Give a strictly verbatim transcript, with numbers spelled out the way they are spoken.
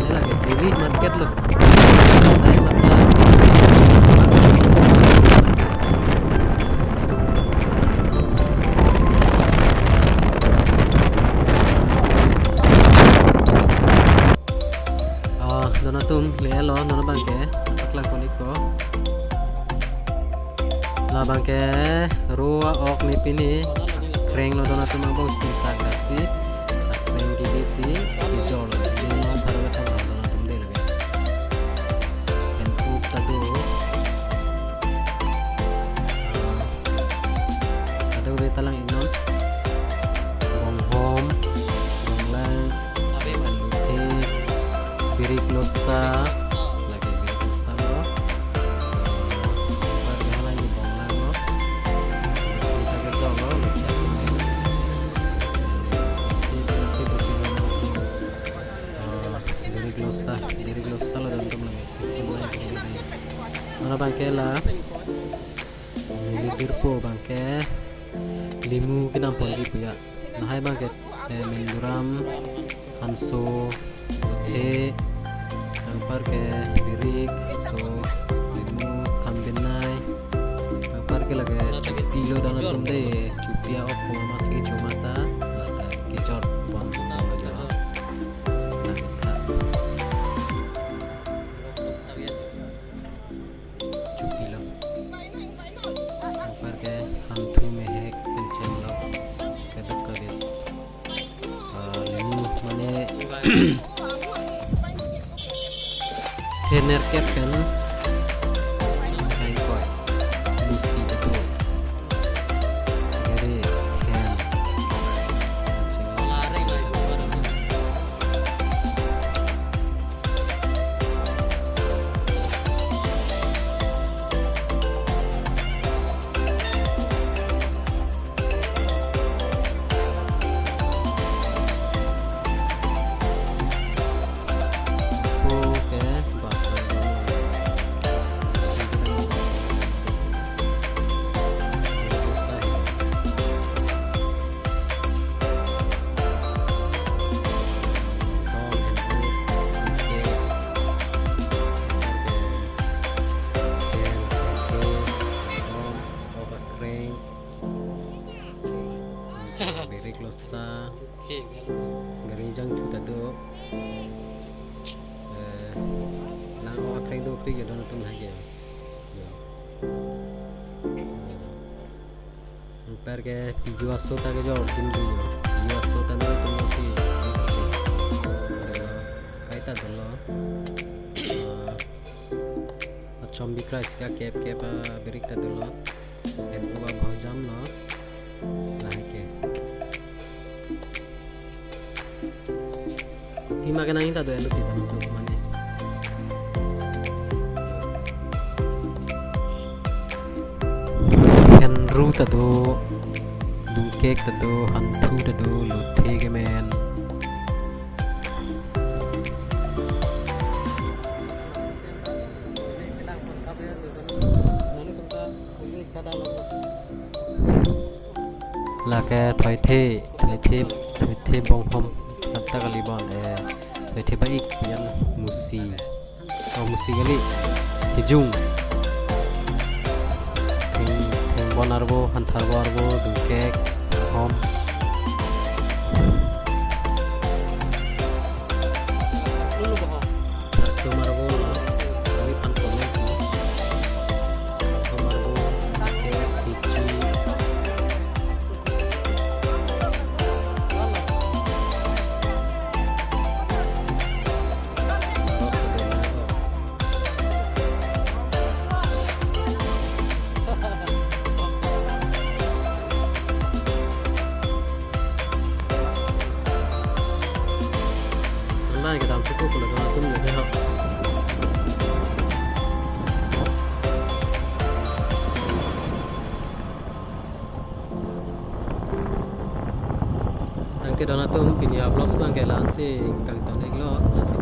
Ini lagi daily market lo. Nai mata. Ah, don atum le lo, non abangke paklang konik ko. Labangke ro a-ok ni pini kreng lo don atum angbong sintak daksi. Kreng gigi si, ijol. Ini non tharu tharu don atum de lagi. En up ta do. Ah, kadokave ta lang-iknon. Bonghom, bonglang, luthe, birik losa, lake birik losa lo. Anpar ke hala ni bonglang lo. Kita ke jok lo, luthe. Luthe, luthe, luthe, luthe. Ah, birik losa, birik losa lo don atum lake. Isin mai, isin mai. Mana bangke la. Neli jirpo bangke limu kedam ponji pu ya. Lahai bangke, eh, menduram, hanso, luthe, anpar ke birik, so, limu, thambinai, anpar ke lake chupi lo don atum de, chupi a-ok pu masi chomata, lata kejor pon. Lata. Chupi lo. Anpar ke hanthu mehek pencen lo. Kedok kave. Ah, limu mane thener kep pen. Kai koi. Musi betul. Gari hen. Birik losa. Gari jangthu ta do. Eh, lang-ok akreng dopik ya don atum hai ke. Yo. Anpar ke piju aso ta kejor atum do yo. Piju aso ta nang atum si. Kaita dolo. Ah, achom bikrai sika kep kep abirik ta dolo. En uwa bhojam lo. Lahai ke. Pima kenang ta do en uti ta mutu mane. Henru ta do, dungkek ta do, hanthu ta do, luthe kemen. Lake thoithe, thoithe, thoithe bonghom, nat ta kali bon, eh, thoithe ba-ik pian musi. Oh, musi kali. Kejung. Theng, thengbon arvo, hantharvo arvo, dungkek, bonghom. Tum arvo la, kami pan komen. Tum arvo, ke, kichi. Anbai kedam cukup kalau kena tum ya. Kedon atum, pini a-vlogs abang ke la-ansi kangton-iklo, lasi